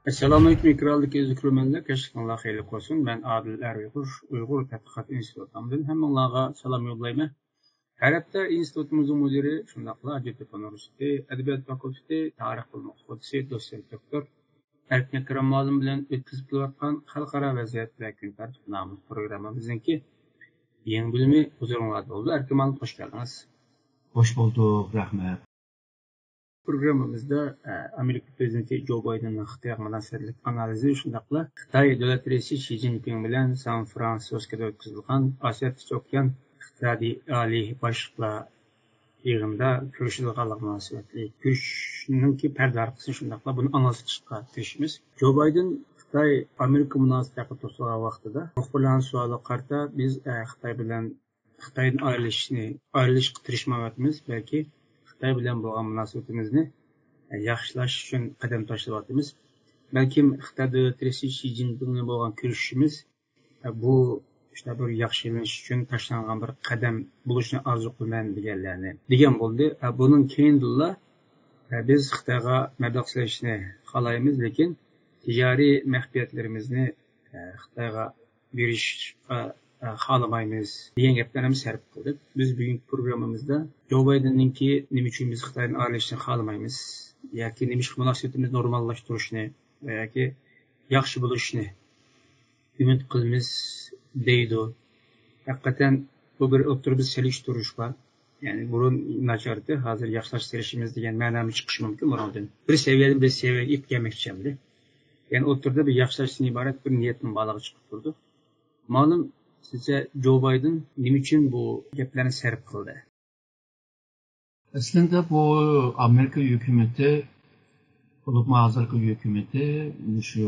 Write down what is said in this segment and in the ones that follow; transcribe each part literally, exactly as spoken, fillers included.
ئەسسالامۇئەلەيكۇم، ئېكراندىكى ئۆز كۆرۈرمەنلەر، كەچلىكىڭلار خەيرلىك بولسۇن. مەن ئادىل ئەر ئۇيغۇر، ئۇيغۇر تەتقىقات ئىنستىتۇتى نامىدىن ھەممىڭلارغا سالام يوللايمەن. ھەر ھەپتە ئىنستىتۇتىمىزنىڭ مۇدىرى، شۇنداقلا ھاجەتتېپە ئۇنىۋېرسىتېتى ئەدەبىيات فاكۇلتېتى تارىخ بىلىم فاكۇلتېتى دوتسېنت دوكتور ئەركىن ئەكرەم مۇئەللىم بىلەن ئۆتكۈزۈپ كېلىۋاتقان خەلقئارا ۋەزىيەت ۋە كۈن تەرتىپ ناملىق پروگراممىمىزنىڭكى يېڭى بۆلۈمى ھۇزۇرۇڭلاردا بولىدۇ. ئەركىن مۇئەللىم، خوش كەلدىڭىز. خوش بولدۇق، رەھمەت. پروگراممىمىزدا، ئە، ئامېرىكا پرېزىدېنتى جو بايدېننىڭ خىتايغا مۇناسىۋەتلىك ئانالىزى، شۇنداقلا خىتاي دۆلەت رەئىسى شى جىنپىڭ بىلەن سان فرانسىسكودا ئۆتكۈزۈلگەن ئاسىيا تىنچ ئوكيان ئىقتىسادىي ئالىي باشلىقلار يىغىنىدا كۆرۈشىدىغانلىقى مۇناسىۋەتلىك كۆرۈشۈشنىڭكى پەردە ئارقىسىنى، شۇنداقلا بۇنى ئاڭلىتىشقا تىرىشىمىز. جو بايدېن خىتاي ئامېرىكا مۇناسىۋىتى ھەققىدە توختالغان ۋاقتىدا مۇخبىرلارنىڭ سوئالىغا قارىتا، بىز، ئە، خىتاي بىلەن خىتايدىن ئايرىلىشنى، ئايرىلىشقا تىرىشمايۋاتىمىز، بەلكى خىتاي بىلەن بولغان مۇناسىۋىتىمىزنى ياخشىلاش ئۈچۈن قەدەم تاشلىۋاتىمىز. بەلكىم خىتاي دۆلەت رەئىسى شى جىنپىڭ بىلەن بولغان كۆرۈشۈشىمىز، بۇ ئىشتا بىر ياخشىلىنىش ئۈچۈن تاشلانغان بىر قەدەم بولۇشىنى ئارزۇ قىلىمەن دېگەنلەرنى دېگەن بولدى. بۇنىڭ كەينىدىنلا، بىز خىتايغا مەبلەغ سېلىشنى خالايمىز، لېكىن تىجارىي مەخپىيەتلىرىمىزنى، خىتايغا بېرىشقا، ئە، خالىمايمىز دېگەن گەپلەرنى ھەم سەرپ قىلدۇق. بىز بۈگۈنكى پروگراممىمىزدا جو بايدېننىڭكى نېمە ئۈچۈن بىز خىتايدىن ئايرىلىشنى خالىمايمىز ياكى نېمىشقا مۇناسىۋىتىمىزنى نورماللاشتۇرۇشنى ياكى ياخشى بولۇشنى ئۈمىد قىلىمىز دەيدۇ. ھەقىقەتەن بۇ بىر ئوتتۇرىدا بىر سېلىشتۇرۇش بار. يەنى بۇرۇن ناچار ئىدى، ھازىر ياخشىلاش تىرىشىمىز دېگەن مەنامۇ چىقىشى مۇمكىن بۇنىڭدىن. بىر سەۋىيەدىن بىر سەۋىيەگە ئېلىپ كەلمەكچى ئەمدى. يەنى ئوتتۇرىدا بىر ياخشىلاشتىن ئىبارەت بىر نىيەتنىڭ بارلىقى چىقىپ تۇرىدۇ. مۇئەللىم، سىزچە جو بايدېن نېمە ئۈچۈن بۇ گەپلەرنى سەرپ قىلدى؟ ئەسلىندە بۇ ئامېرىكا ھۆكۈمىتى، بولۇپمۇ ھازىرقى ھۆكۈمىتى مۇشۇ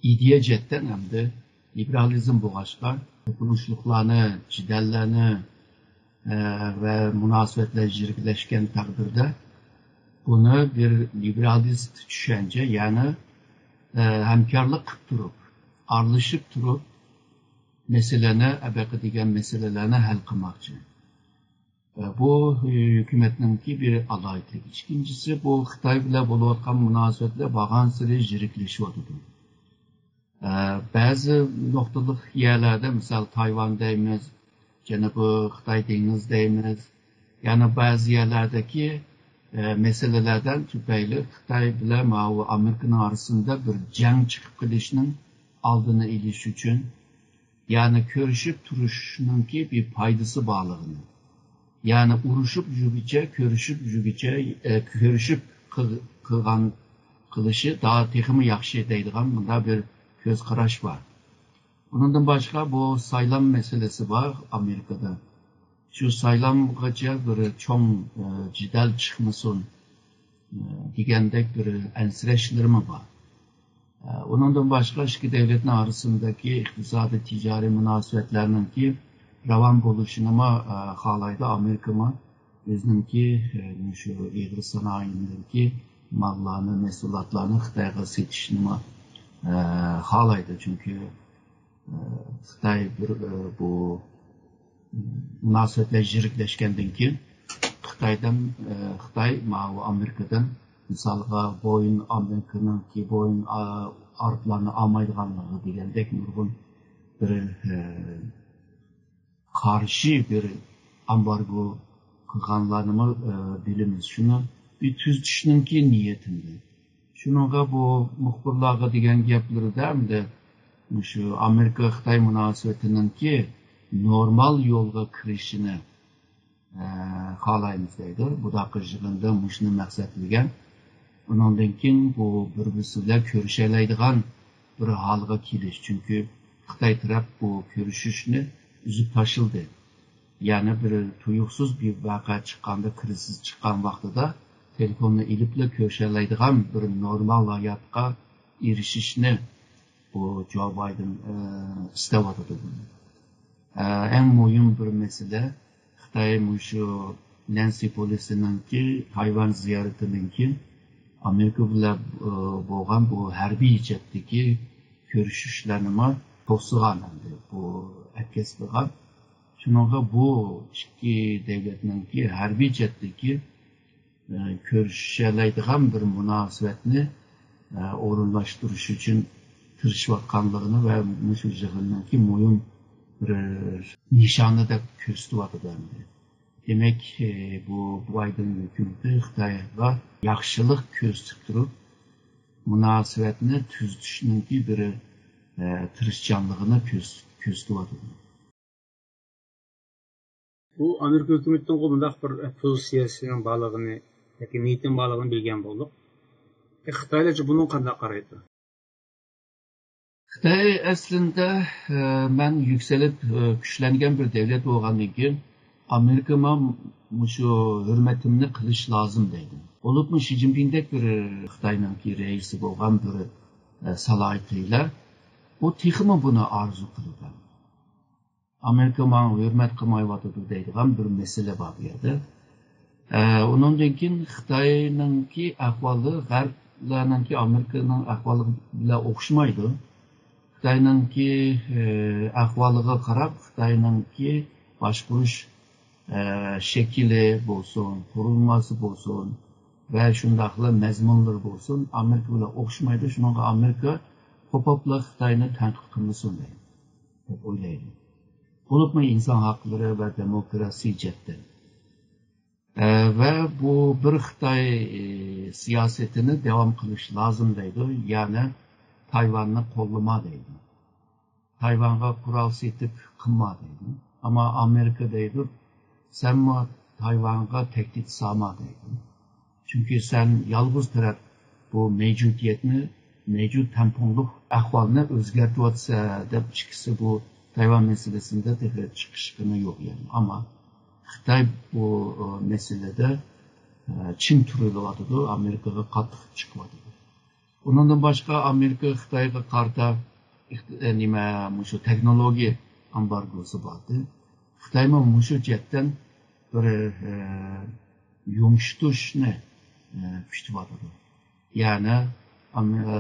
ئىدىيە جەھەتتىن ھەمدە لىبېرالىزم بولغاچقا، توقۇنۇشلۇقلارنى، جېدەللەرنى، ئە، ۋە مۇناسىۋەتلەر يىرىكلەشكەن تەقدىردە، بۇنى بىر لىبېرالىست چۈشەنچە، يەنى، ئە، ھەمكارلىق قىلىپ تۇرۇپ، ئارىلىشىپ تۇرۇپ، مەسىلىنى، ئەبەقە دېگەن مەسىلىلەرنى ھەل قىلماقچى. ئە، بۇ ھۆكۈمەتنىڭكى بىر ئالاھىدىلىكى. ئىككىنچىسى، بۇ خىتاي بىلەن بولۇۋاتقان مۇناسىۋەتلەر بارغانسېرى يىرىكلىشىۋاتىدۇ. ئە، بەزى نۇقتىلىق يەرلەردە، مىسال، تايۋان دەيمىز، جەنۇبىي خىتاي دېڭىزى دەيمىز، يەنە بەزى يەرلەردىكى، ئە، مەسىلىلەردىن تۈپەيلى خىتاي بىلەن ماۋۇ ئامېرىكىنىڭ ئارىسىدا بىر جەڭ چىقىپ قېلىشنىڭ ئالدىنى ئېلىش ئۈچۈن، يەنى كۆرۈشۈپ تۇرۇشنىڭكى بىر پايدىسى بارلىقىنى، يەنى ئۇرۇشۇپ يۈرگۈچە، كۆرۈشۈپ يۈرگۈچە، ئە، كۆرۈشۈپ قىل-، قىلغان قىلىشى دا تېخىمۇ ياخشى دەيدىغان مۇنداق بىر كۆز قاراش بار. ئۇنىڭدىن باشقا بۇ سايلام مەسىلىسى بار ئامېرىكىدا. شۇ سايلامغىچە بىر چوڭ، ئە، جېدەل چىقمىسۇن، ئە، دېگەندەك بىر ئەنسىرەشلىرىمۇ بار. ئە، ئۇنىڭدىن باشقا ئىككى دۆلەتنىڭ ئارىسىدىكى ئىقتىسادىي تىجارىي مۇناسىۋەتلەرنىڭكى راۋان بولۇشىنىمۇ، ئە، خالايدۇ. ئامېرىكىمۇ ئۆزىنىڭكى، ئە، مۇشۇ ئېغىر سانائەتنىڭكى ماللارنى، مەھسۇلاتلارنى خىتايغا سېتىشنىمۇ، ئە، خالايدۇ. چۈنكى، ئە، خىتاي بىر، ئە، بۇ مۇناسىۋەتلەر يىرىكلەشكەندىن كېيىن خىتايدىن، ئە، خىتاي ماۋۇ ئامېرىكىدىن مىسالغا بويىڭ، ئامېرىكىنىڭكى بويىڭ، ئا-، ئارتلارنى ئالمايدىغانلىقى دېگەندەك نۇرغۇن بىر، ئە، قارشى بىر ئامبارگو قىلغانلارنىمۇ، ئە، بىلىمىز. شۇنى بىر تۈزىتىشنىڭكى نىيىتىمدە. شۇنىڭغا بۇ مۇخبىرلارغا دېگەن گەپلىرىدە ئەمدى مۇشۇ ئامېرىكا-خىتاي مۇناسىۋىتىنىڭكى نورمال يولغا كىرىشىنى، ئە، خالايمىز دەيدۇ. بۇنداق يىغىندا مۇشۇنى مەقسەتلىگەن. ئۇنىڭدىن كېيىن بۇ بىر-بىرسى بىلەن كۆرۈشەلەيدىغان بىر ھالغا كېلىش. چۈنكى خىتاي تەرەپ بۇ كۆرۈشۈشنى ئۈزۈپ تاشلىدى. يەنى بىر تۇيۇقسىز بىر ۋەقە چىققاندا، كىرىزىس چىققان ۋاقتىدا تېلېفوننى ئېلىپلا كۆرۈشەلەيدىغان بىر نورمال ھاياتقا ئېرىشىشنى بۇ جو بايدېن، ئە، ئىستەۋاتىدۇ. ئە، ئەڭ مۇھىم بىر مەسىلە، خىتاي مۇشۇ نەنسى پېلوسىنىڭكى تايۋان زىيارىتىنىڭكى ئامېرىكا بىلەن، ئە، بولغان بۇ ھەربىي جەھەتتىكى كۆرۈشۈشلەرنىمۇ توسىغان ئەمدى بۇ ئەتكەس قىلغان. شۇنىڭغا بۇ ئىككى دۆلەتنىڭكى ھەربىي جەھەتتىكى، ئە، كۆرۈشەلەيدىغان بىر مۇناسىۋەتنى ئورۇنلاشتۇرۇش ئۈچۈن تىرىشىۋاتقانلىقىنى ۋە مۇشۇ يىغىننىڭكى مۇھىم بىر نىشانى دەپ كۆرسىتىۋاتىدۇ ئەمدى. دېمەك، بۇ بايدېن ھۆكۈمىتى خىتايغا ياخشىلىق كۆرسىتىپ تۇرۇپ، مۇناسىۋەتنى تۈزىتىشنىڭكى بىر تىرىشچانلىقىنى كۆرسىتىۋاتىدۇ. بۇ ئامېرىكا ھۆكۈمىتىنىڭ بۇنداق بىر پوزىتسىيەسىنىڭ بارلىقىنى ياكى نىيىتىنىڭ بارلىقىنى بىلگەن بولدۇق. خىتايلارچە بۇنىڭغا قانداق قارايدۇ؟ خىتاي ئەسلىدە مەن يۈكسىلىپ كۈچلەنگەن بىر دەۋلەت بولغاندىن كېيىن، ئامېرىكىمۇ مۇشۇ ھۆرمىتىمنى قىلىش لازىم دەيدۇ. بولۇپمۇ شى جىنپىڭدەك بىر خىتاينىڭكى رەئىسى بولغان بىر سالاھىيەتلىكلەر، ئۇ تېخىمۇ بۇنى ئارزۇ قىلىدۇ. ئامېرىكا ماڭا ھۆرمەت قىلمايۋاتىدۇ دەيدىغان بىر مەسىلە بار بۇ يەردە. ئۇنىڭدىن كېيىن خىتاينىڭكى ئەھۋالى غەربلەرنىڭكى، ئامېرىكىنىڭ ئەھۋالى بىلەن ئوخشىمايدۇ. خىتاينىڭكى ئەھۋالىغا قاراپ، خىتاينىڭكى باشقۇرۇش شەكلى بولسۇن، قۇرۇلمىسى بولسۇن ۋە شۇنداقلا مەزمۇنلىرى بولسۇن، ئامېرىكا بىلەن ئوخشىمايدۇ. شۇنىڭغا ئامېرىكا قوپۇپلا خىتاينى تەنقىد قىلمىسۇن دەيدۇ دەپ ئويلايدۇ. بولۇپمۇ ئىنسان ھەقلىرى ۋە دېموكراتىيە جەھەتتىن. ۋە بۇ بىر خىتاي سىياسىتىنى داۋام قىلىش لازىم دەيدۇ، يەنى تايۋاننى قوللىما دەيدۇ. تايۋانغا قورال سېتىپ قىلما دەيدۇ. ئەمما ئامېرىكا دەيدۇ، سەنمۇ تايۋانغا تەھدىت سالما دەيدۇ. چۈنكى سەن يالغۇز تەرەپ بۇ مەۋجۇدىيەتنى، مەۋجۇت تەڭپۇڭلۇق ئەھۋالنى ئۆزگەرتىۋاتىسەن دەپ ئىككىسى بۇ تايۋان مەسىلىسىدە تېخى چىقىشقىنى يوق يەنى. ئەمما خىتاي بۇ مەسىلىدە چىڭ تۇرۇلۇۋاتىدۇ، ئامېرىكىغا قاتتىق چىقىۋاتىدۇ. ئۇنىڭدىن باشقا ئامېرىكا خىتايغا قارىتا نېمە مۇشۇ تېخنولوگىيە ئامبارگوسى باردى. خىتايمۇ مۇشۇ جەھەتتىن بىر يۇمشىتىشنى كۈتۈۋاتىدۇ. يەنى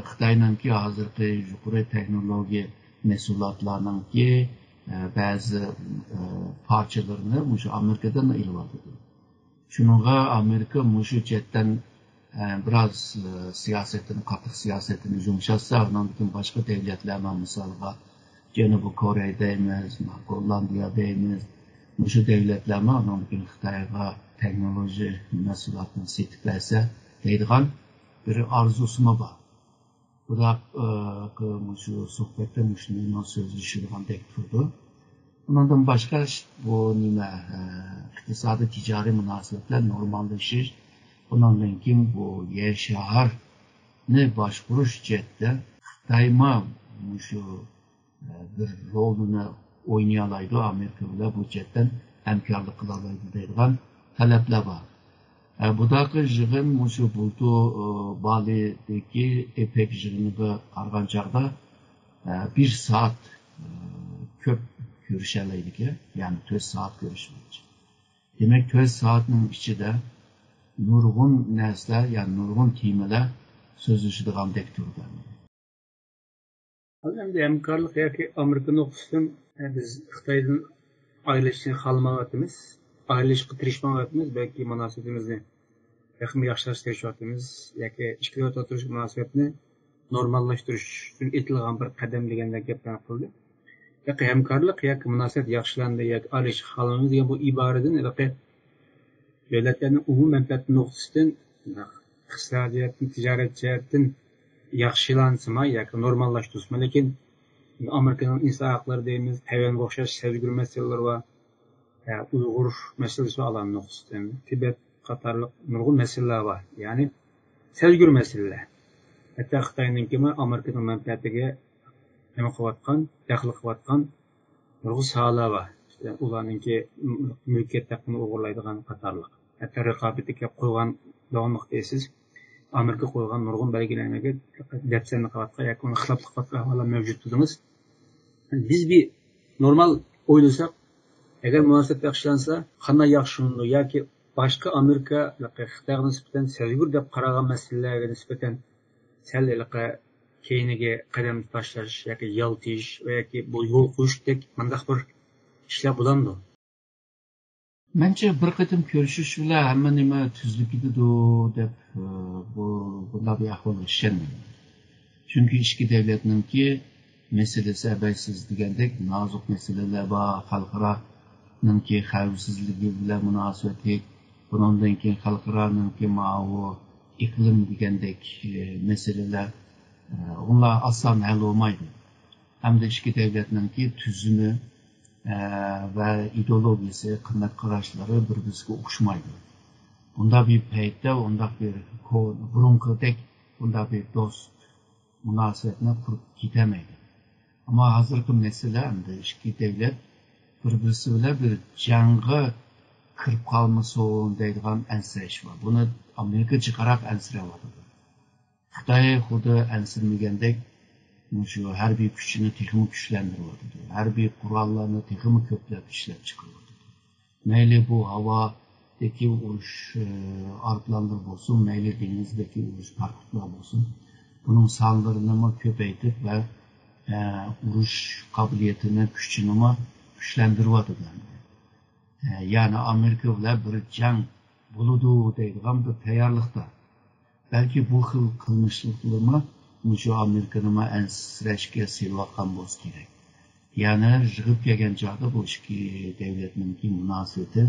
خىتاينىڭكى ھازىرقى يۇقىرى تېخنولوگىيە مەھسۇلاتلارنىڭكى بەزى پارچىلىرىنى مۇشۇ ئامېرىكىدىن ئېلىۋاتىدۇ. شۇنىڭغا ئامېرىكا مۇشۇ جەھەتتىن بىراز سىياسىتىنى، قاتتىق سىياسىتىنى يۇمشاتسا، ئۇنىڭدىن كېيىن باشقا دۆلەتلەرمۇ، مىسالغا جەنۇبىي كورېيە دەيمىز، گوللاندىيە دەيمىز، مۇشۇ دۆلەتلەرمۇ ئۇنىڭدىن كېيىن خىتايغا تېخنولوگىيە مەھسۇلاتنى سېتىپ بەرسە دەيدىغان بىر ئارزۇسىمۇ بار. بۇنداق مۇشۇ سۆھبەتتە مۇشۇنى سۆزلىشىدىغاندەك تۇرىدۇ. ئۇنىڭدىن باشقا بۇ نېمە ئىقتىسادىي تىجارىي مۇناسىۋەتلەر نورماللىشىش، ئۇنىڭدىن كېيىن بۇ يەر شارنى باشقۇرۇش جەھەتتە خىتايمۇ مۇشۇ بىر رولىنى ئوينىيالايدۇ، ئامېرىكا بىلەن بۇ جەھەتتىن ھەمكارلىق قىلالايدۇ دەيدىغان تەلەپلەر بار. بۇداقى يىغىن مۇشۇ بۇلتۇر بالىدىكى ئېپەك يىغىنىغا قارىغان چاغدا بىر سائەت كۆپ كۆرۈشەلەيدىكەن، يەنى تۆت سائەت كۆرۈشمەكچى. دېمەك، تۆت سائەتنىڭ ئىچىدە نۇرغۇن نەرسىلەر، يەنى نۇرغۇن تېمىلار سۆزلىشىدىغاندەك تۇرىدۇ. ئەمدى ھەمكارلىق ياكى ئامېرىكا نۇقتىسىدىن بىز خىتايدىن ئايرىلىشنى خالىمايۋاتىمىز، ئايرىلىشقا تىرىشمايۋاتىمىز، بەلكى مۇناسىۋىتىمىزنى تېخىمۇ ياخشىلاشقا تىرىشىۋاتىمىز ياكى ئىككى دۆلەت ئوتتۇرىسىدىكى مۇناسىۋەتنى نورماللاشتۇرۇش ئۈچۈن ئېتىلغان بىر قەدەم دېگەندەك گەپلەرنى قىلدى. ياكى ھەمكارلىق ياكى مۇناسىۋەت ياخشىلاندى ياكى ئايرىلىشقا خالىمايمىز دېگەن بۇ ئىبارىدىن ھېلىقى دۆلەتلەرنىڭ ئومۇمىي مەنپەئەتى نۇقتىسىدىن ئىقتىسادىي جەھەتتىن، تىجارەت جەھەتتىن ياخشىلانسىمۇ ياكى نورماللاشتۇرسىمۇ، لېكىن ئامېرىكىنىڭ ئىنسان ھەقلىرى دەيمىز، تەيۋەنگە ئوخشاش سەزگۈر مەسىلىلىرى بار، ئۇيغۇر مەسىلىسى بار ئالان نۇقتىسىدىن، تىبەت قاتارلىق نۇرغۇن مەسىلىلەر بار. يەنى سەزگۈر مەسىلىلەر. ھەتتا خىتاينىڭكىمۇ ئامېرىكىنىڭ مەنپەئەتىگە نېمە قىلىۋاتقان، دەخلى قىلىۋاتقان نۇرغۇن ساھەلەر بار. ئۇلارنىڭكى مۈلكىيەت ھەققىنى ئوغرىلايدىغان قاتارلىق. ھەتتا رىقابىتىگە قويغان داۋاملىق دەيسىز، ئامېرىكا قويغان نۇرغۇن بەلگىلەمىگە دەپسەندە قىلىۋاتقان ياكى ئۇنىڭ خىلاپلىق قىلىۋاتقان ئەھۋاللار مەۋجۇت دېدىڭىز. بىز بىر نورمال ئويلىساق، ئەگەر مۇناسىۋەت ياخشىلانسا، قانداق ياخشىلىنىدۇ ياكى باشقا ئامېرىكا خىتايغا نىسبەتەن سەزگۈر دەپ قارىغان مەسىلىلەرگە نىسبەتەن سەل ھېلىقى كەينىگە قەدەم تاشلاش ياكى يالتىش ۋە ياكى بۇ يول قويۇشتەك مانداق بىر ئىشلار بولامدۇ؟ مەنچە بىر قېتىم كۆرۈشۈش بىلەن ھەممە نېمە تۈزۈلۈپ كېتىدۇ دەپ، بۇ، بۇنداق بىر ئەھۋالغا ئىشەنمەيمەن. چۈنكى ئىككى دۆلەتنىڭكى مەسىلىسى ئەبەيسىز دېگەندەك نازۇك مەسىلىلەر بار، خەلقئارانىڭكى خەۋپسىزلىكى بىلەن مۇناسىۋەتلىك، بۇنىڭدىن كېيىن خەلقئارانىڭكى ماۋۇ ئىقلىم دېگەندەك، ئە، مەسىلىلەر، ئە، ئۇلار ئاسان ھەل بولمايدۇ. ھەمدە ئىككى دۆلەتنىڭكى تۈزۈمى، ئە، ۋە ئىدېئولوگىيەسى، قىممەت قاراشلىرى بىر-بىرسىگە ئوخشىمايدۇ. بۇنداق بىر پەيتتە ئۇنداق بىر كو-، بۇرۇنقىدەك بۇنداق بىر دوست مۇناسىۋەتنى قۇرۇپ كېتەلمەيدۇ. ئەمما ھازىرقى مەسىلە ئەمدى ئىككى دۆلەت بىر-بىرسى بىلەن بىر جەڭگە كىرىپ قالمىسۇن دەيدىغان ئەنسىرەش بار. بۇنى ئامېرىكا جىقراق ئەنسىرەۋاتىدۇ. خىتاي خۇددى ئەنسىرىمىگەندەك مۇشۇ ھەربىي كۈچىنى تېخىمۇ كۈچلەندۈرۈۋاتىدۇ. ھەربىي قوراللارنى تېخىمۇ كۆپلەپ ئىشلەپ چىقىرىۋاتىدۇ. مەيلى بۇ ھاۋادىكى ئۇرۇش، ئە، ئايروپىلانلىرى بولسۇن، مەيلى دېڭىزدىكى ئۇرۇش پاراخوتلار بولسۇن، بۇنىڭ سانلىرىنىمۇ كۆپەيتىپ ۋە، ئە، ئۇرۇش قابىلىيىتىنى، كۈچىنىمۇ كۈچلەندۈرۈۋاتىدۇ. ئە، يەنى ئامېرىكا بىلەن بىر جەڭ بولىدۇ دەيدىغان بىر تەييارلىقتا. بەلكى بۇ خىل قىلمىشلىقلىرىمۇ مۇشۇ ئامېرىكىنىمۇ ئەنسىرەشكە سېلىۋاتقان بولسا كېرەك. يەنى يىغىپ كەلگەن چاغدا بۇ ئىككى دۆلەتنىڭكى مۇناسىۋىتى،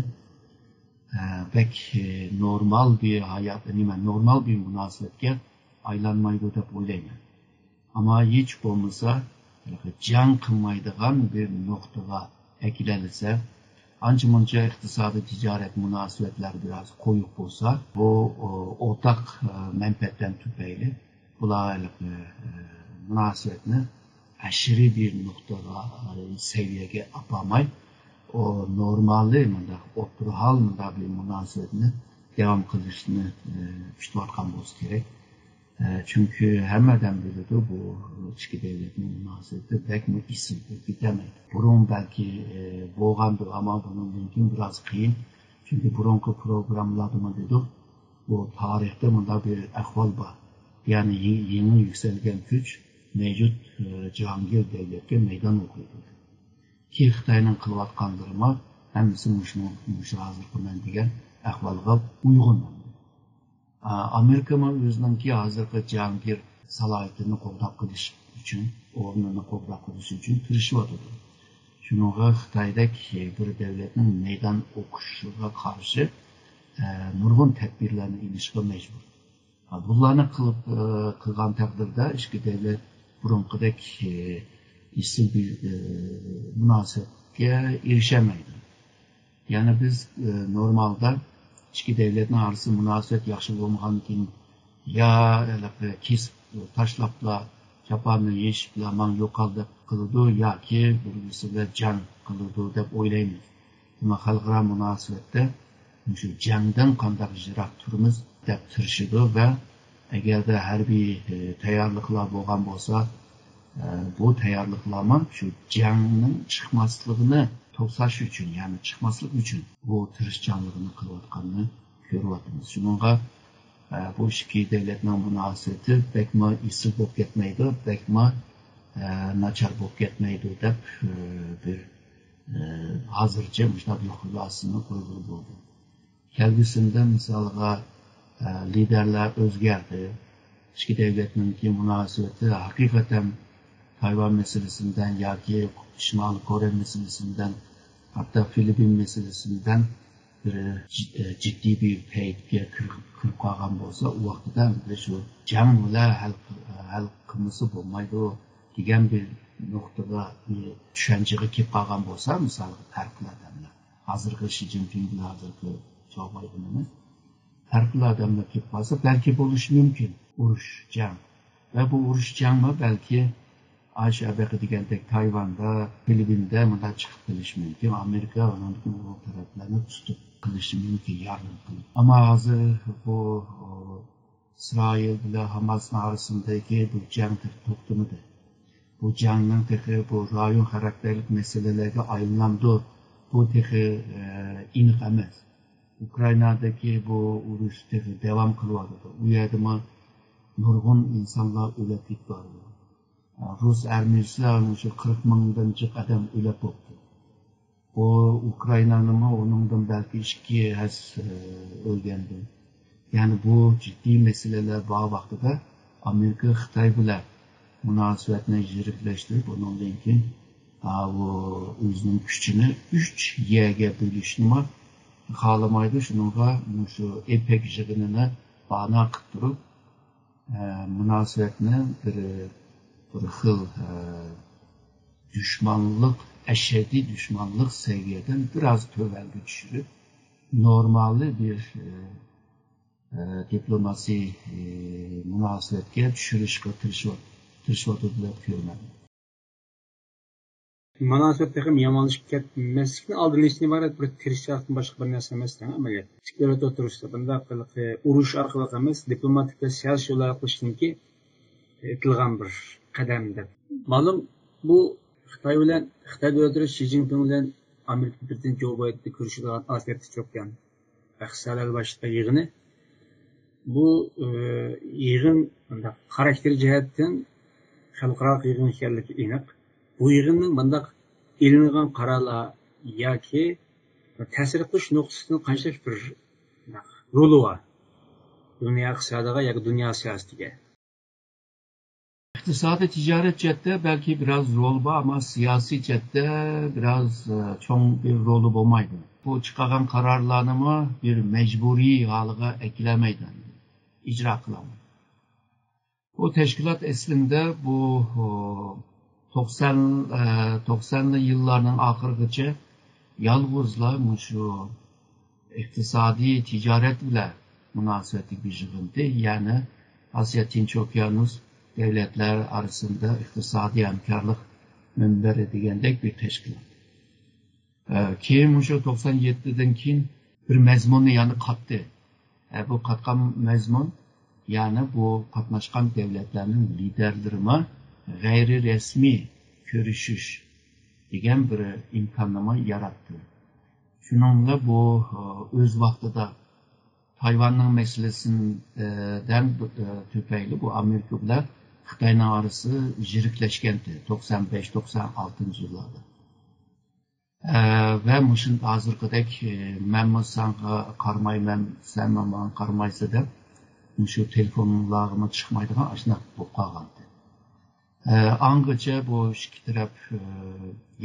ئە، بەك، ئە، نورمال بىر ھايات، نېمە، نورمال بىر مۇناسىۋەتكە ئايلانمايدۇ دەپ ئويلايمەن. ئەمما ھېچ بولمىسا جەڭ قىلمايدىغان بىر نۇقتىغا ئەكېلەلىسە، ئانچە-مۇنچە ئىقتىسادىي تىجارەت مۇناسىۋەتلەر بىراز قويۇق بولسا، بۇ، ئورتاق، ئە، مەنپەئەتلەر تۈپەيلى بۇلار ھېلىقى، ئە، مۇناسىۋەتنى ئەشىرىي بىر نۇقتىغا، ئە، سەۋىيەگە ئاپارماي، ئۇ نورمالى مۇنداق ئوتتۇرا ھال مۇنداق بىر مۇناسىۋەتنى داۋام قىلىشنى، ئە، كۈتۈۋاتقان بولسا كېرەك. ئە، چۈنكى ھەممە ئادەم بىلىدۇ، بۇ ئىككى دۆلەتنىڭ مۇناسىۋىتى بەكمۇ ئېسىل بولۇپ كېتەلمەيدۇ. بۇرۇن بەلكى، ئە، بولغاندۇ، ئەمما بۇنىڭدىن كېيىن بىراز قىيىن. چۈنكى بۇرۇنقى پروگراممىلاردىمۇ دېدۇق، بۇ تارىختا مۇنداق بىر ئەھۋال بار. يەنى يېڭى، يېڭى يۈكسەلگەن كۈچ مەۋجۇت، ئە، جاھانگىر دۆلەتكە مەيدان ئوقۇيدۇ. كى خىتاينىڭ قىلىۋاتقانلىرىمۇ ھەممىسى مۇشۇ، مۇشۇ ھازىرقى مەن دېگەن ئەھۋالغا ئۇيغۇن. ئامېرىكىمۇ ئۆزىنىڭكى ھازىرقى جاھانگىر سالاھىيىتىنى قوغداپ قېلىش ئۈچۈن، ئورنىنى قوغداپ قېلىش ئۈچۈن تىرىشىۋاتىدۇ. شۇنىڭغا خىتايدەك بىر دۆلەتنىڭ مەيدان ئوقۇشىغا قارشى، ئە، نۇرغۇن تەدبىرلەرنى ئېلىشقا مەجبۇر. بۇلارنى قىلىپ، ئە، قىلغان تەقدىردە ئىككى دۆلەت بۇرۇنقىدەك، ئە، ئېسىل بىر، ئە، مۇناسىۋەتكە ئېرىشەلمەيدۇ. يەنى بىز، ئە، نورمالدا ئىككى دۆلەتنىڭ ئارىسىدا مۇناسىۋەت ياخشى بولمىغاندىن كېيىن يا ھېلىقى كېسىپ تاشلاپلا، چاپاننى يېشىپلا، ماڭ يوقال دەپ قىلىدۇ ياكى بىر-بىرسى بىلەن جەڭ قىلىدۇ دەپ ئويلايمىز. ئەمما خەلقئارا مۇناسىۋەتتە مۇشۇ جەڭدىن قانداق يىراق تۇرىمىز دەپ تىرىشىدۇ ۋە ئەگەردە ھەربىي، ئە، تەييارلىقلار بولغان بولسا، ئە، بۇ تەييارلىقلارمۇ شۇ جەڭنىڭ چىقماسلىقىنى توساش ئۈچۈن، يەنى چىقماسلىق ئۈچۈن بۇ تىرىشچانلىقىنى قىلىۋاتقاننى كۆرۈۋاتىمىز. شۇنىڭغا، ئە، بۇ ئىككى دۆلەتنىڭ مۇناسىۋىتى بەكمۇ ئېسىل بولۇپ كەتمەيدۇ، بەكمۇ، ئە، ناچار بولۇپ كەتمەيدۇ دەپ، ئە، بىر، ئە، ھازىرچە مۇشۇنداق بىر خۇلاسىنى قىلغىلى بولىدۇ. كەلگۈسىدە مىسالغا، ئە، لىدەرلەر ئۆزگەردى. ئىككى دۆلەتنىڭكى مۇناسىۋىتى ھەقىقەتەن تايۋان مەسىلىسىدىن ياكى شىمالىي كورېيە مەسىلىسىدىن، ھەتتا فىلىپپىن مەسىلىسىدىن بىر جىد-، جىددىي بىر پەيتكە كىر-، كىرىپ قالغان بولسا، ئۇ ۋاقتىدا شۇ جەڭ بىلەن ھەل، ھەل قىلمىسا بولمايدۇ دېگەن بىر نۇقتىغا، بىر چۈشەنچىگە كېلىپ قالغان بولسا، مىسالغا پەرقلىق ئادەملەر، ھازىرقى شى جىنپىڭ بىلەن ھازىرقى جو بايدېن ئەمەس، پەرقلىق ئادەملەر كېلىپ قالسا، بەلكى بولۇشى مۇمكىن ئۇرۇش، جەڭ. ۋە بۇ ئۇرۇش، جەڭمۇ بەلكى ئاشۇ ئەبەقە دېگەندەك تايۋاندا، فىلىپپىندا مۇنداق چىقىپ قېلىشى مۇمكىن. ئامېرىكا ئۇنىڭدىن ئۇ تەرەپلەرنى تۇتۇپ قېلىشى مۇمكىن، ياردەم قىلىپ. ئەمما ھازىر بۇ، ئۇ، ئىسرائىل بىلەن ھاماسنىڭ ئارىسىندىكى بۇ جەڭ تېخى توختىمىدى. بۇ جەڭنىڭ تېخى بۇ رايون خاراكتېرلىك مەسىلىلەرگە ئايلىنامدۇ؟ بۇ تېخى، ئە، ئېنىق ئەمەس. ئۇكرائىنادىكى بۇ ئۇرۇش تېخى داۋام قىلىۋاتىدۇ. ئۇ يەردىمۇ نۇرغۇن ئىنسانلار ئۆلۈپ كېتىۋاتىدۇ. رۇس ئارمىيىسى مۇشۇ قىرىق مىڭدىن جىق ئادەم ئۆلۈپ بوپتۇ. بۇ ئۇكرائىنانىمۇ ئۇنىڭدىن بەلكى ئىككى ھەسسە، ئە، ئۆلگەندۇ. يەنى بۇ جىددىي مەسىلىلەر بار ۋاقتىدا ئامېرىكا خىتاي بىلەن مۇناسىۋەتنى يىرىكلەشتۈرۈپ، ئۇنىڭدىن كېيىن، ئا، ئۇ ئۆزىنىڭ كۈچىنى ئۈچ يەرگە بۆلۈشنىمۇ خالىمايدۇ. شۇنىڭغا مۇشۇ ئېپەك يىغىنىنى بانا قىلىپ تۇرۇپ، ئە، مۇناسىۋەتنى بىر، بىر خىل، ئە، دۈشمانلىق، ئەشەددىي دۈشمانلىق سەۋىيەدىن بىر ئاز تۆۋەنگە چۈشۈرۈپ، نورمالنى بىر، ئە، ئە، دىپلوماسىي، ئە، مۇناسىۋەتكە چۈشۈرۈشكە تىرىشىۋات-، تىرىشىۋاتىدۇ دەپ كۆرىمەن. مۇناسىۋەت تېخىمۇ يامانلىشىپ كەتمەسلىكنىڭ ئالدىنى ئېلىشتىن ئىبارەت بىر تىرىشچانلىقتىن باشقا بىر نەرسە ئەمەس، ئەمەلىيەتتە. ئىككى دۆلەت ئوتتۇرىسىدا بۇنداق ھېلىقى ئۇرۇش ئارقىلىق ئەمەس، دىپلوماتىك ۋە سىياسىي يول ئارقىلىق ئېلىشتىن كېيىن ئېتىلغان بىر قەدەم دەپ. مالۇم، بۇ خىتاي بىلەن، خىتاي دۆلەتلىرى شى جىنپىڭ بىلەن ئامېرىكا پىرېزىدېنتى جو بايدېن كۆرۈشىدىغان ئاسىيا تىنچ ئوكيان ئەقسالار باشلىقى يىغىنى. بۇ، ئى، يىغىن مۇنداق خاراكتېر جەھەتتىن خەلقئارالىق يىغىن ئىكەنلىكى ئېنىق. بۇ يىغىننىڭ مۇنداق ئېلىنغان قارارلار ياكى تەسىر قىلىش نۇقتىسىدىن قانچىلىك بىر رولى بار دۇنيا ئىقتىسادىغا ياكى دۇنيا سىياسىتىگە؟ ئىقتىسادىي تىجارەت جەھەتتە بەلكى بىراز رول بار، ئەمما سىياسىي جەھەتتە بىراز، ئە، چوڭ بىر رولى بولمايدۇ. بۇ چىقارغان قارارلارنىمۇ بىر مەجبۇرىي ھالىغا ئەكېلەلمەيدۇ، ئىجرا قىلالمايدۇ. بۇ تەشكىلات ئەسلىندە بۇ، ئۇ، توقسان، ئە، توقسانلى يىللارنىڭ ئاخىرىغىچە يالغۇزلا مۇشۇ ئىقتىسادىي تىجارەت بىلەن مۇناسىۋەتلىك بىر يىغىندى. يەنى ئاسىيا تىنچ ئوكيانۇس دۆلەتلەر ئارىسىندا ئىقتىسادىي ھەمكارلىق مۇنبىرى دېگەندەك بىر تەشكىلات. ئە، كېيىن مۇشۇ توقسان يەتتىدىن كېيىن بىر مەزمۇننى يەنە قاتتى. ئە، بۇ قاتقان مەزمۇن، يەنى بۇ قاتناشقان دۆلەتلەرنىڭ لىدەرلىرىمۇ غەيرىي رەسمىي كۆرۈشۈش دېگەن بىر ئىمكاننىمۇ ياراتتى. شۇنىڭ بىلەن بۇ، ئۆز ۋاقتىدا تايۋاننىڭ مەسىلىسىدىن تۈپەيلى بۇ ئامېرىكا بىلەن خىتاينىڭ ئارىسى يىرىكلەشكەنتى توقسان بەش، توقسان ئالتىنچى يىللاردا. ئە، ۋە مۇشۇ ھازىرقىدەك، ئە، مەنمۇ ساڭا قارىمايمەن، سەنمۇ ماڭا قارىمايسەن دەپ، مۇشۇ تېلېفونلارغىمۇ چىقمايدىغان ئاشۇنداق بولۇپ قالغانىدى. ئە، ئاڭغىچە بۇ ئىككى تەرەپ، ئە،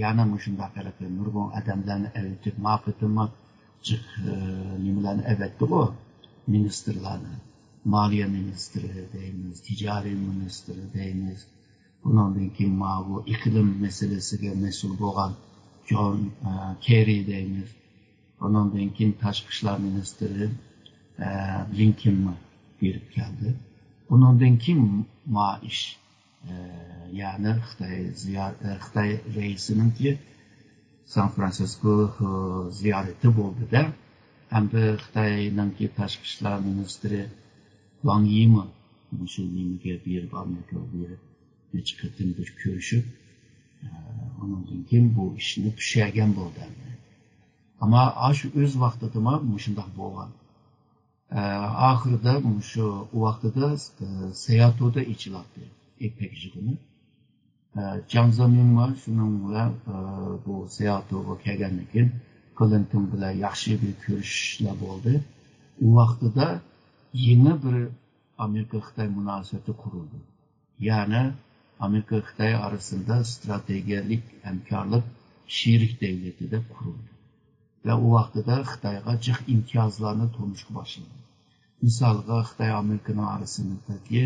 يەنە مۇشۇنداق ھېلىقى نۇرغۇن ئادەملەرنى ئەۋېتىپ، ما قېتىممۇ جىق، ئە، نېمىلەرنى ئەۋەتتىغۇ، مىنىستىرلارنى. مالىيە مىنىستىرى دەيمىز، تىجارىي مىنىستىرى دەيمىز، ئۇنىڭدىن كېيىن ماۋۇ ئىقلىم مەسىلىسىگە مەسئۇل بولغان جون، ئە، كېررى دەيمىز. ئۇنىڭدىن كېيىن تاشقى ئىشلار مىنىستىرى، ئە، بلىنكېنمۇ بېرىپ كەلدى. ئۇنىڭدىن كېيىن ما ئىش، ئە، يەنى خىتاي زىيار-، ئە، خىتاي رەئىسىنىڭكى سان فرانسىسكو، ئە، زىيارىتى بولدى-دە، ھەمدە خىتاينىڭكى تاشقى ئىشلار مىنىستىرى ۋاڭ يىمۇ مۇشۇ نېمىگە بېرىپ، ئامېرىكىغا بېرىپ، نەچچە قېتىم بىر كۆرۈشۈپ، ئە، ئۇنىڭدىن كېيىن بۇ ئىشنى پۈشەرگەن بولدى ئەمدى. ئەمما ئاشۇ ئۆز ۋاقتىدىمۇ مۇشۇنداق بولغان. ئە، ئاخىرىدا مۇشۇ ۋاقتىدا، ئە، سېئاتودا ئېچىلاتتى ئېپەك يىغىنى. ئە، جياڭ زېمىنمۇ شۇنىڭ بىلەن، ئە، بۇ سېئاتوغا كەلگەندىن كېيىن كلىنتون بىلەن ياخشى بىر كۆرۈشۈشلەر بولدى. ئۇ ۋاقتىدا يېڭى بىر ئامېرىكا-خىتاي مۇناسىۋىتى قۇرۇلدى. يەنى ئامېرىكا-خىتاي ئارىسىدا ئىستراتېگىيەلىك ھەمكارلىق شېرىك دۆلىتى دەپ قۇرۇلدى. ۋە ئۇ ۋاقتىدا خىتايغا جىق ئىمتىيازلارنى تونۇشقا باشلىدى. مىسالغا، خىتاي ئامېرىكىنىڭ ئارىسىدىكى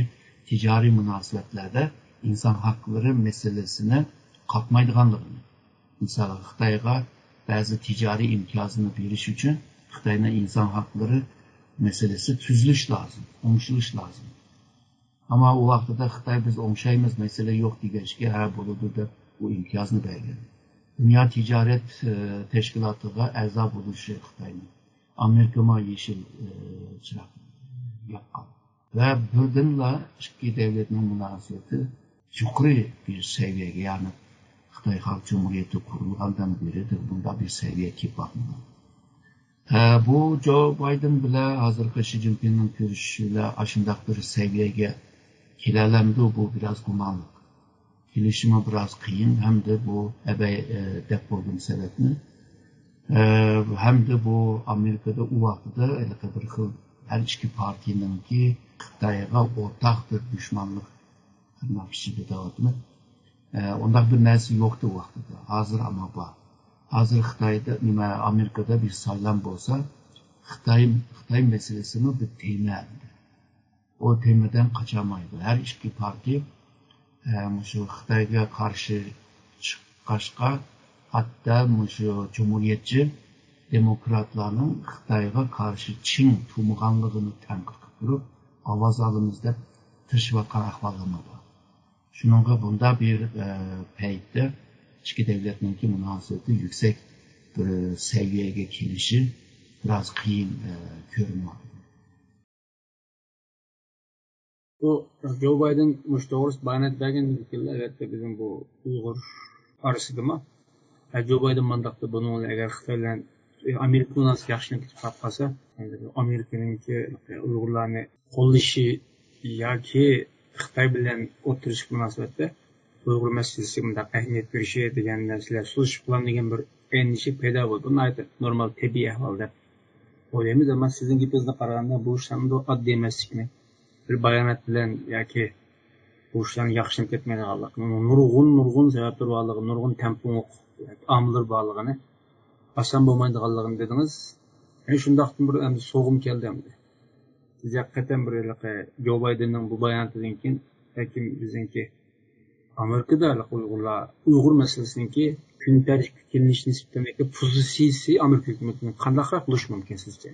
تىجارىي مۇناسىۋەتلەردە ئىنسان ھەقلىرى مەسىلىسىنى قاتمايدىغانلىقىنى، مىسالغا، خىتايغا بەزى تىجارىي ئىمتىيازنى بېرىش ئۈچۈن خىتاينىڭ ئىنسان ھەقلىرى مەسىلىسى تۈزۈلۈش لازىم، ئوڭشىلىش لازىم. ئەمما ئۇ ۋاقتىدا خىتاي بىز ئوڭشايمىز، مەسىلە يوق دېگەچكە، ھە بولىدۇ دەپ ئۇ ئىمتىيازنى بەرگەن. دۇنيا تىجارەت، ئى، تەشكىلاتىغا ئەزا بولۇشى خىتاينىڭ. ئامېرىكىمۇ يېشىل، ئى، چىراغ ياققان. ۋە بىردىنلا ئىككى دۆلەتنىڭ مۇناسىۋىتى يۇقىرى بىر سەۋىيەگە، يەنى خىتاي خەلق جۇمھۇرىيىتى قۇرۇلغاندىن بېرى بۇنداق بىر سەۋىيەگە كېلىپ باقمىغان. ئە، بۇ جو بايدېن بىلەن ھازىرقى شى جىنپىڭنىڭ كۆرۈشۈشى بىلەن ئاشۇنداق بىر سەۋىيەگە كېلەلەمدۇ؟ بۇ بىراز گۇمانلىق. كېلىشىمۇ بىراز قىيىن ھەمدە بۇ ئەبەي، ئە، دەپ بولدۇم سەۋەبنى. ئە، ھەمدە بۇ ئامېرىكىدا ئۇ ۋاقتىدا ھېلىقى بىر خىل ھەر ئىككى پارتىيىنىڭكى خىتايغا ئورتاق بىر دۈشمانلىق ناخشىچىدا دەۋاتىمەن. ئە، ئۇنداق بىر نەرسە يوقتى ۋاقتىدا. ھازىر ئەمما بار. ھازىر خىتايدا، نېمە، ئامېرىكىدا بىر سايلام بولسا، خىتاي، خىتاي مەسىلىسىمۇ بىر تېما. ئۇ تېمىدىن قاچالمايدۇ. ھەر ئىككى پارتىيە، ئە، مۇشۇ خىتايغا قارشى چىققاچقا، ھەتتا مۇشۇ جۇمھۇرىيەتچى دېموكراتلارنىڭ خىتايغا قارشى چىڭ تۇرمىغانلىقىنى تەنقىد قىلىپ تۇرۇپ، ئاۋاز ئالىمىز دەپ تىرىشىۋاتقان ئەھۋاللارمۇ بار. شۇنىڭغا بۇنداق بىر، ئە، پەيتتە ئىككى دۆلەتنىڭكى مۇناسىۋىتى يۈكسەك بىر سەۋىيەگە كېلىشى بىراز قىيىن، ئە، كۆرۈنۈۋاتىدۇ. بۇ جو بايدېن مۇشۇ توغرىسىدا بايانات بەرگەندىن كېيىن، ئەلۋەتتە، بىزنىڭ بۇ ئۇيغۇر ئارىسىدىمۇ، ھە، جو بايدېن مانداقتا بۇنىڭ بىلەن ئەگەر خىتاي بىلەن ئامېرىكا مۇناسىۋىتى ياخشىلىنىپ كېتىپ قالىپ قالسا، ئامېرىكىنىڭكى ئۇيغۇرلارنى قوللىشى ياكى خىتاي بىلەن ئوتتۇرىشىق مۇناسىۋەتتە ئۇيغۇر مەسىلىسىگە مۇنداق ئەھمىيەت بېرىشى دېگەن نەرسىلەر سۇلىشىپ قالامدۇ دېگەن بىر ئەندىشە پەيدا بولىدۇ. بۇ ناھايىتى نورمال، تەبىئىي ئەھۋال دەپ ئويلايمىز. ئەمما سىزنىڭ گېپىڭىزگە قارىغاندا، بۇ ئىشلارنىڭ ئاددىي ئەمەسلىكىنى، بىر بايانات بىلەن ياكى بۇ ئىشلارنىڭ ياخشىلىنىپ كەتمەيدىغانلىقىنى، نۇرغۇن، نۇرغۇن سەۋەبلىرى بارلىقى، نۇرغۇن تەڭپۇڭلۇق ئامىللىرى بارلىقىنى، ئاسان بولمايدىغانلىقىنى دېدىڭىز. يەنە شۇنداقتىن بىر ئەمدى سوغۇم كەلدى ئەمدى. سىز ھەقىقەتەن بىر ھېلىقى جو بايدېننىڭ بۇ باياناتىدىن كېيىن، بەلكىم بىزنىڭكى ئامېرىكىدا ھېلىقى ئۇيغۇرلار، ئۇيغۇر مەسىلىسىنىڭكى كۈن تەرتىپكە كېلىنىش نىسبىتىدىكى پوزىتسىيىسى ئامېرىكا ھۆكۈمىتىنىڭ قانداقراق بولۇشى مۇمكىن سىزچە؟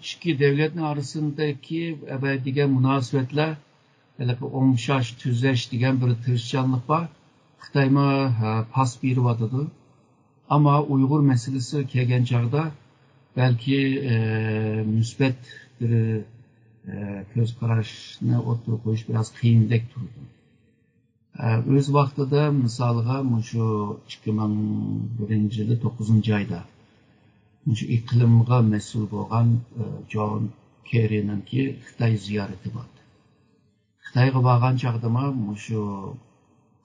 ئىككى دۆلەتنىڭ ئارىسىدىكى ئەبەدىگە مۇناسىۋەتلەر ھېلىقى ئوڭشاش، تۈزەش دېگەن بىر تىرىشچانلىق بار. خىتايمۇ، ھە، پاس بېرىۋاتىدۇ. ئەمما ئۇيغۇر مەسىلىسى كەلگەن چاغدا بەلكى، ئە، مۇسبەت بىر، ئە، كۆز قاراشنى ئوتتۇرىغا قويۇش بىراز قىيىندەك تۇرىدۇ. ئە، ئۆز ۋاقتىدا، مىسالغا، مۇشۇ ئىككى مىڭ بىرىنچى يىلى توققۇزىنچى ئايدا مۇشۇ ئىقلىمغا مەسئۇل بولغان، ئە، جون كېررىنىڭكى خىتاي زىيارىتى بار. خىتايغا بارغان چاغدىمۇ مۇشۇ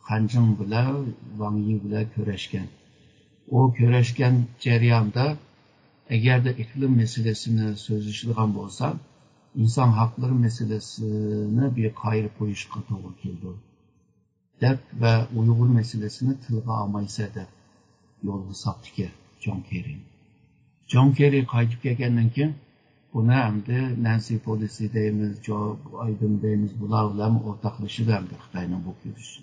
خەنجىڭ بىلەن ۋاڭ يى بىلەن كۆرۈشكەن. ئۇ كۆرۈشكەن جەرياندا، ئەگەردە ئىقلىم مەسىلىسىنى سۆزلىشىدىغان بولسا، ئىنسان ھەقلىرى مەسىلىسىنى بىر قايرىپ قويۇشقا توغرا كېلىدۇ، دەپ ۋە ئۇيغۇر مەسىلىسىنى تىلغا ئالمايسەن دەپ يولغا ساپتىكەن جون كېررى. جون كېررى قايتىپ كەلگەندىن كېيىن، بۇنى ئەمدى نەنسى پېلوسى دەيمىز، جو بايدېن دەيمىز، بۇلار بىلەن ئورتاقلىشىدۇ ئەمدى خىتاينىڭ بۇ كۈرىشى.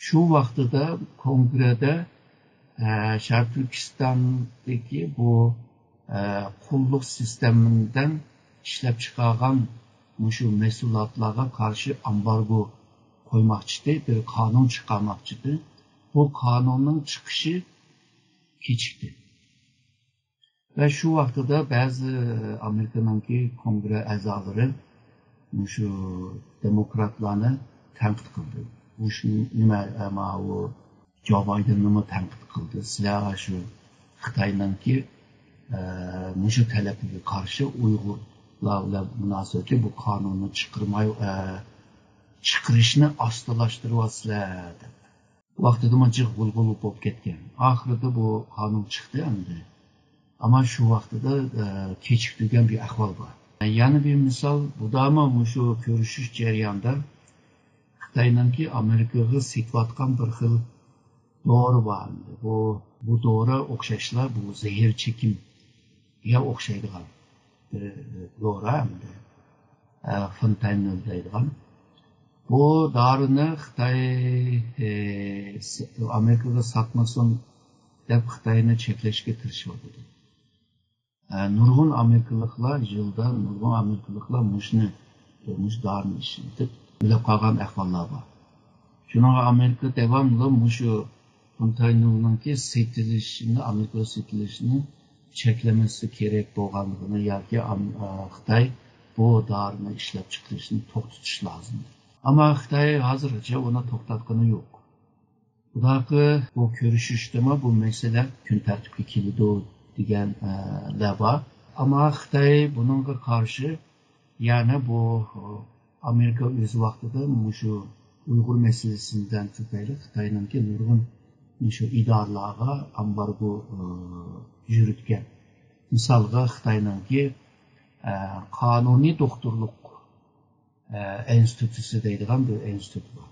شۇ ۋاقتىدا كونگرېدە، ئە، شەرقىي تۈركىستاندىكى بۇ، ئە، قۇللۇق سىستېمىدىن ئىشلەپ چىقارغان مۇشۇ مەھسۇلاتلارغا قارشى ئامبارگو قويماقچىدى، بىر قانۇن چىقارماقچىدى. بۇ قانۇننىڭ چىقىشى كېچىكتى. ۋە شۇ ۋاقتىدا بەزى ئامېرىكىنىڭكى كونگرېس ئەزالىرى مۇشۇ دېموكراتلارنى تەنقىد قىلدى. مۇشۇ نېمە، ماۋۇ جو بايدېننىمۇ تەنقىد قىلدى. سىلەر شۇ خىتاينىڭكى، ئە، مۇشۇ تەلىپىگە قارشى ئۇيغۇرلار بىلەن مۇناسىۋەتلىك بۇ قانۇننى چىقىرماي، ئە، چىقىرىشنى ئاستىلاشتۇرۇۋاتىسىلەر دەپ. ۋاقتىدىمۇ جىق غۇلغۇلا بولۇپ كەتكەن. ئاخىرىدا بۇ قانۇن چىقتى ئەمدى. ئەمما شۇ ۋاقتىدا، ئە، كېچىكتۈرگەن بىر ئەھۋال بار. يەنە بىر مىسال، بۇدامۇ مۇشۇ كۆرۈشۈش جەريانىدا خىتاينىڭكى ئامېرىكىغا سېتىۋاتقان بىر خىل دورا بار ئەمدى. بۇ، بۇ دورا ئوخشاشلا بۇ زەھەر چېكىمگە ئوخشايدىغان بىر دورا ئەمدى. ئە، فېنتانىل دەيدىغان. بۇ دارىنى خىتاي، ئە، س-، ئامېرىكىغا ساتمىسۇن دەپ خىتاينى چەكلەشكە تىرىشىۋاتىدۇ. ئە، نۇرغۇن ئامېرىكىلىقلار يىلدا، نۇرغۇن ئامېرىكىلىقلار مۇشۇنى، مۇشۇ دارىنى ئىشلىتىپ ئۆلۈپ قالغان ئەھۋاللار بار. شۇنىڭغا ئامېرىكا داۋاملىق مۇشۇ فېنتانىلنىڭكى سېتىلىشىنى، ئامېرىكىغا سېتىلىشىنى چەكلىمىسى كېرەك بولغانلىقىنى ياكى ئام-، ئا، خىتاي بۇ دارىنى ئىشلەپ چىقىرىشنى توختىتىش لازىم. ئەمما خىتاي ھازىرغىچە ئۇنى توختاتقىنى يوق. بۇداقى بۇ كۆرۈشۈشتىمۇ بۇ مەسىلە كۈن تەرتىپكە كېلىدۇ دېگەن، ئە، لەۋا. ئەمما خىتاي بۇنىڭغا قارشى، يەنى بۇ، ئامېرىكا ئۆز ۋاقتىدا مۇشۇ ئۇيغۇر مەسىلىسىدىن تۈپەيلى خىتاينىڭكى نۇرغۇن مۇشۇ ئىدارىلەرگە ئامبارگو، ئە، يۈرۈتكەن. مىسالغا خىتاينىڭكى، ئە، قانۇنىي دوختۇرلۇق ئە، ئىنستىتۇتى دەيدىغان بىر ئىنستىتۇت بار.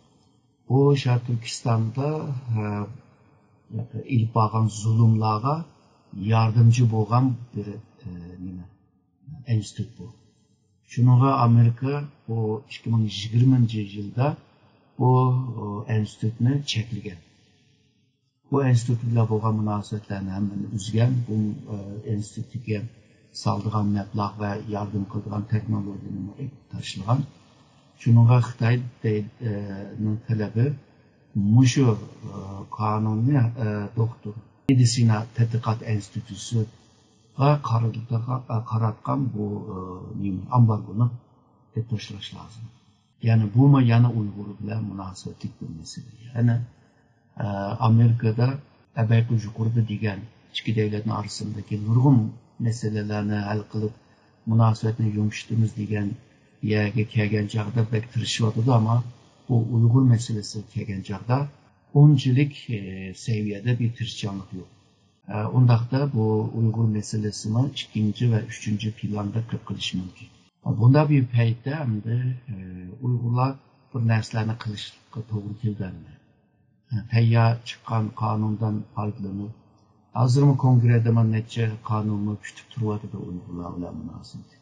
ئۇ شەرقىي تۈركىستاندا، ئە، ئېلىپ بارغان زۇلۇملارغا ياردەمچى بولغان بىر، ئە، نېمە، ئىنستىتۇت بۇ. شۇنىڭغا ئامېرىكا بۇ ئىككى مىڭ يىگىرمىنچى يىلدا بۇ، ئە، ئىنستىتۇتنى چەكلىگەن. بۇ ئىنستىتۇت بىلەن بولغان مۇناسىۋەتلەرنى ھەممىنى ئۈزگەن. بۇ، ئە، ئىنستىتۇتتىكى سالىدىغان مەبلەغ ۋە ياردەم قىلىدىغان تېخنولوگىيەنى تاشلىغان. شۇنىڭغا خىتاي دەي-، ئە، نىڭ تەلىپى مۇشۇ، ئە، قانۇننى، ئە، دوختۇر مېدىتسىنا تەتقىقات ئىنستىتۇتىغا قارىتىلغان، ئە، قاراتقان بۇ، ئە، نېمە، ئامبارگونى ئېلىپ تاشلاش لازىم. يەنى بۇمۇ يەنە ئۇيغۇر بىلەن مۇناسىۋەتلىك بىر مەسىلە. يەنى، ئە، ئامېرىكىدا ئەبەيقى يۇقىرىدا دېگەن ئىككى دۆلەتنىڭ ئارىسىندىكى نۇرغۇن مەسىلىلەرنى ھەل قىلىپ، مۇناسىۋەتنى يۇمشىتىمىز دېگەن يەرگە كەلگەن چاغدا بەك تىرىشىۋاتىدۇ، ئەمما بۇ ئۇيغۇر مەسىلىسىگە كەلگەن چاغدا ئۇنچىلىك، ئە، سەۋىيەدە بىر تىرىشچانلىق يوق. ئە، ئۇنداقتا بۇ ئۇيغۇر مەسىلىسىمۇ ئىككىنچى ۋە ئۈچىنچى پىلاندا قېلىپ قېلىشى مۇمكىن. بۇنداق بىر پەيتتە ئەمدى، ئە، ئۇيغۇرلار بىر نەرسىلەرنى قىلىشقا توغرا كېلىدۇ ئەمدى. ئە، تەييار چىققان قانۇندىن پايدىلىنىپ، ھازىرمۇ كونگرېدىمۇ نەچچە قانۇنمۇ كۈتۈپ تۇرۇۋاتىدۇ ئۇيغۇرلار بىلەن مۇناسىۋەتلىك.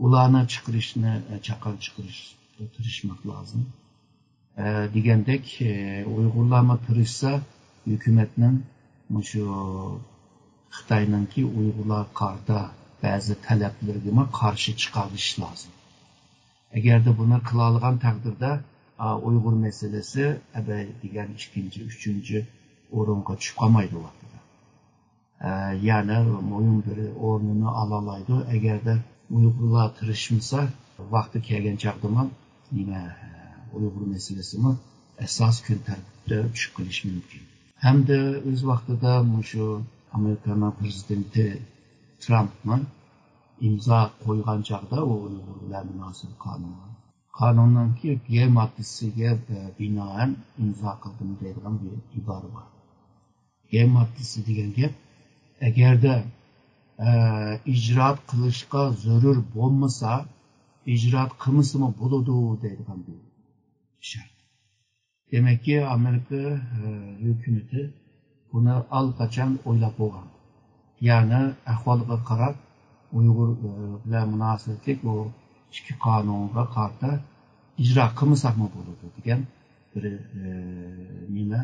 ئۇلارنى چىقىرىشنى، ئە، چاققان چىقىرىشقا تىرىشماق لازىم. ئە، دېگەندەك، ئە، ئۇيغۇرلارمۇ تىرىشسا، ھۆكۈمەتنىڭ مۇشۇ خىتاينىڭكى ئۇيغۇرلارغا قارىتا بەزى تەلەپلىرىگىمۇ قارشى چىقارلىشى لازىم. ئەگەردە بۇنى قىلالىغان تەقدىردە، ئا، ئۇيغۇر مەسىلىسى ئەبەي دېگەن ئىككىنچى، ئۈچىنچى ئورۇنغا چۈشۈپ قالمايدۇ ۋاقتىدا. ئە، يەنە مۇھىم بىر ئورنىنى ئالالايدۇ. ئەگەردە ئۇيغۇرلار تىرىشمىسا، ۋاقتى كەلگەن چاغدىمۇ، نېمە، ئۇيغۇر مەسىلىسىمۇ ئاساس كۈن تەرتىپتە چۈشۈپ قېلىشى مۇمكىن. ھەمدە ئۆز ۋاقتىدا مۇشۇ ئامېرىكانىڭ پرېزىدېنتى ترامپمۇ ئىمزا قويغان چاغدا ئۇ ئۇيغۇر بىلەن مۇناسىۋەت قانۇنى، قانۇننىڭكى گ ماددىسىگە، ئە، بىنائەن ئىمزا قىلدىم دەيدىغان بىر ئىبارە بار. گ ماددىسى دېگەن گەپ، ئەگەردە، ئە، ئىجرائات قىلىشقا زۆرۈر بولمىسا، ئىجرائات قىلمىسىمۇ بولىدۇ دەيدىغان بىر شەرت. دېمەككى، ئامېرىكا، ئە، ھۆكۈمىتى بۇنى ئاللىقاچان ئويلاپ بولغان. يەنى ئەھۋالغا قاراپ، ئۇيغۇر، ئە، بىلەن مۇناسىۋەتلىك بۇ ئىككى قانۇنغا قارىتا ئىجرا قىلمىساقمۇ بولىدۇ دېگەن بىر، ئە، نېمە،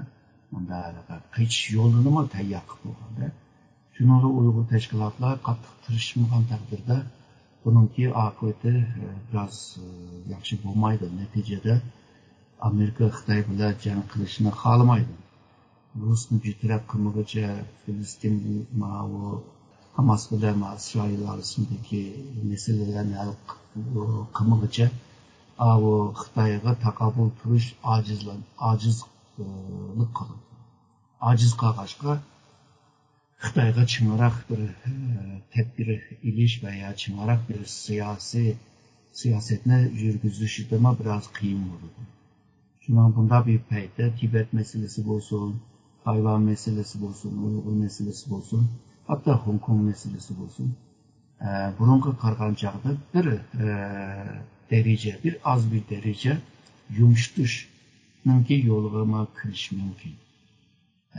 مۇنداق قېچىش يولىنىمۇ تەييار قىلىپ بولغان. شۇنىڭغا ئۇيغۇر تەشكىلاتلار قاتتىق تىرىشمىغان تەقدىردە، بۇنىڭكى ئاقىۋىتى، ئە، بىراز، ئە، ياخشى بولمايدۇ. نەتىجىدە ئامېرىكا خىتاي بىلەن جەڭ قىلىشنى خالىمايدۇ. رۇسنى بىتەرەپ قىلمىغۇچە، فىلىستىن ماۋۇ ھاماس بىلەن ئىسرائىل ئارىسىدىكى مەسىلىلەرنى ھەل قىلمىغۇچە، ئاۋۇ خىتايغا تاقابىل تۇرۇش ئاجىزلان-، ئاجىزلىق قىلىدۇ. ئاجىز قالغاچقا، خىتايغا چىڭراق بىر، ئە، تەدبىر ئېلىش ۋە يا چىڭراق بىر سىياسىي سىياسەتنى يۈرگۈزۈشىدىمۇ بىراز قىيىن بولىدۇ. شۇڭا بۇنداق بىر پەيتتە تىبەت مەسىلىسى بولسۇن، تايۋان مەسىلىسى بولسۇن، ئۇيغۇر مەسىلىسى بولسۇن، ھەتتا خوڭكوڭ مەسىلىسى بولسۇن، ئە، بۇرۇنقىغا قارىغان چاغدا بىر، ئە، دەرىجە، بىر ئاز بىر دەرىجە يۇمشىتىشنىڭكى يولىغىمۇ كىرىش مۇمكىن.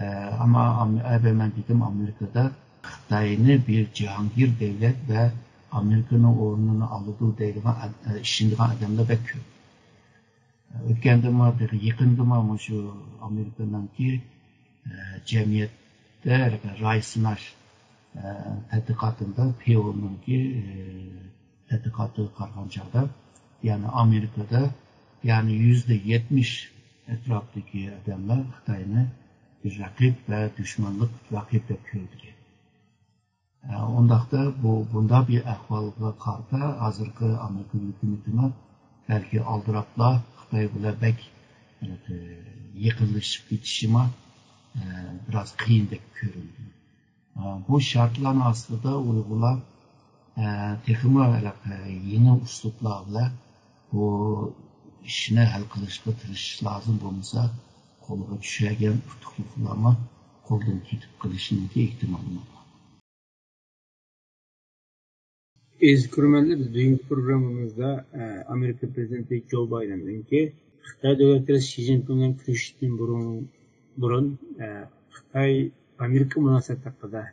ئە، ئەمما ئام-، ئەبەي مەن دېدىم، ئامېرىكىدا خىتاينى بىر جاھانگىر دۆلەت ۋە ئامېرىكىنىڭ ئورنىنى ئالىدۇ دەيدىغان ئاد-، ئە، ئىشىنىدىغان ئادەملەر بەك كۆپ. ئۆتكەندىمۇ، تېخى يېقىندىمۇ مۇشۇ ئامېرىكىنىڭكى، ئە، جەمئىيەتتە راي سىناش، ئە، تەتقىقاتىدا پېۋنىڭكى، ئە، تەتقىقاتىغا قارىغان چاغدا، يەنى ئامېرىكىدا، يەنى يۈزدە يەتمىش ئەتراپتىكى ئادەملەر خىتاينى بىر رەقىب ۋە دۈشمەنلىك رەقىب دەپ كۆرىدىكەن. ئە، ئۇنداقتا بۇ، بۇنداق بىر ئەھۋالغا قارىتا ھازىرقى ئامېرىكا ھۆكۈمىتىمۇ بەلكى ئالدىراپلا خىتاي بىلەن بەك، ئە، يېقىنلىشىپ كېتىشىمۇ، ئە، بىراز قىيىندەك كۆرۈنىدۇ. ئە، بۇ شەرتلەرنىڭ ئاستىدا ئۇيغۇرلار، ئە، تېخىمۇ ھېلىقى يېڭى ئۇسلۇبلار بىلەن بۇ ئىشنى ھەل قىلىشقا تىرىشىش لازىم، بولمىسا قولغا چۈشەرگەن ئۇتۇقلۇقلارمۇ قولدىن كېتىپ قېلىشىنىڭكى ئېھتىمالى بار. ئەزىز كۆرۈرمەنلەر، بىز بۈگۈنكى پروگراممىمىزدا ئە، ئامېرىكا پرېزىدېنتى جو بايدېندىن كېيىن خىتاي دۆلەت رەئىسى شى جىنپىڭ بىلەن كۆرۈشۈشتىن بۇرۇن، بۇرۇن ئە، خىتاي ئامېرىكا مۇناسىۋەت ھەققىدە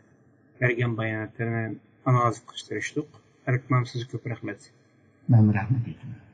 بەرگەن باياناتلىرىنى ئانالىز قىلىشقا تىرىشتۇق. ئەركىن ئاغام، سىزگە كۆپ رەھمەت. مەن رەھمەت ئېيتىمەن.